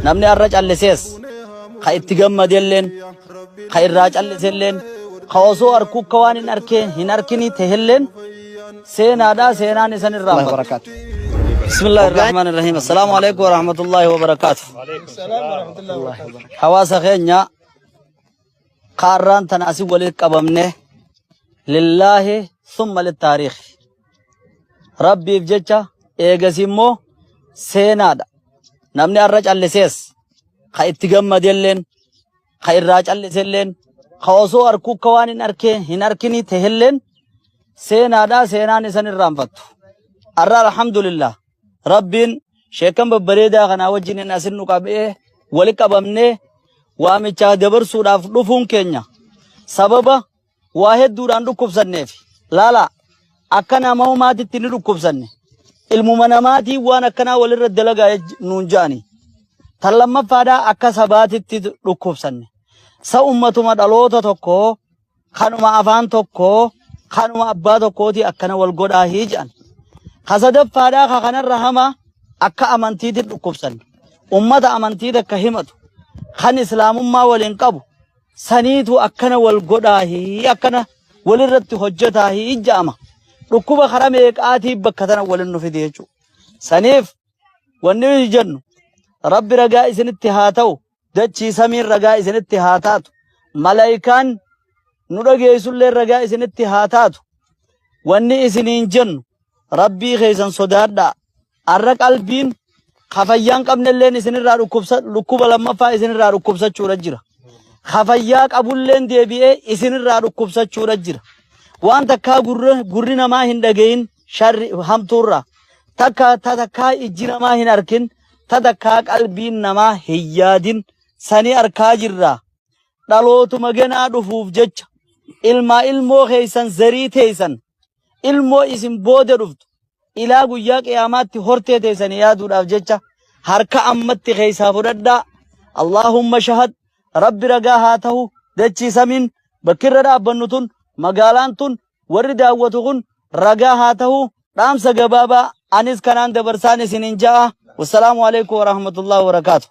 Namni har'a callisees ka itti gammadelleen ka irraa calliselleen ka osoo arkuu akka waan hin arkee hin arkinii tehelleen seenaadhaa seenaan isan irraanfattu. Barakaatu. Bismillaahi Rahmaani Rahiim. Assalaamu alaikum warahmatullaahi wabarakaatu. Hawaasa keenya kaarraan tana asii walitti qabamne lillaahi summa littaariikh. Rabbiif jecha eegas immoo seenaadha. Namni har'a callisees ka itti gammadelleen ka irraa calliselleen ka osoo arkuu akka waan hin arkee hin arkinii tehelleen seenaadhaa seenaan isan irraanfattu. Har'a alhamdulillah Rabbiin sheekan babbareedaa kanaa wajjin hin asin nu qabee wali qabamnee waamichaa dabarsuudhaaf dhufuun keenya sababa waa hedduudhaan dhukkubsanneef laala akka nama homaatitti ni dhukkubsanne ilmuma namaatiin waan akkanaa walirra dalagaa nuun ja'ani. Tan lammaffaadhaa akka sabaatitti dhukkubsanne. Sa ummatuma dhaloota tokkoo kanuma afaan tokkoo kanuma abbaa tokkooti akkana wal godhaa jedhan. Ka sadaffaadhaa ka kanarra hamaa akka amantiitti dhukkubsanne. Ummata amantii takka himatu kan islaamummaa waliin qabu saniitu akkana wal godhaahi akkana walirratti hojjetaahi ja'ama. Dhukkuba karaa meeqaatii bakka tana walin nu fide jechuudha. Saniif wanni nuti jennu Rabbi ragaa isinitti haa ta'u dachii samiin ragaa isinitti haa taatu malaayikaan nu dhageessullee ragaa isinitti haa taatu wanni isiniin jennu Rabbii keessan sodaadhaa. Arra qalbiin kafayyaan qabnelleen isinirraa dhukkubsa dhukkuba lammaffaa isinirraa dhukkubsachuudha jira. Kafayyaa qabulleen deebi'ee isinirraa dhukkubsachuudha jira. Waan takkaa gurri namaa hin dhagayin sharri hamtuurraa takka ta takkaa ijji namaa hin arkin ta takkaa qalbiin namaa hin yaadin sanii arkaa jirra. Dhalootuma ganaa dhufuuf jecha ilmaa ilmoo keessan zarii teessan ilmoo isin booda dhuftu ilaa guyyaa qiyaamaatti hortee teessanii yaaduudhaaf jecha harka ammatti keessaa fudhadhaa. Allaahumma shahad Rabbi ragaa haa ta'u dachii samiin bakki irra dhaabbannu tun magaalaan tun warri daawwatu kun ragaa haa ta'u dhaamsa gabaabaa anis kanaan dabarsaan isiniin ja'a. Wassalaamu alaikum warahmatullahi wabarakaatu.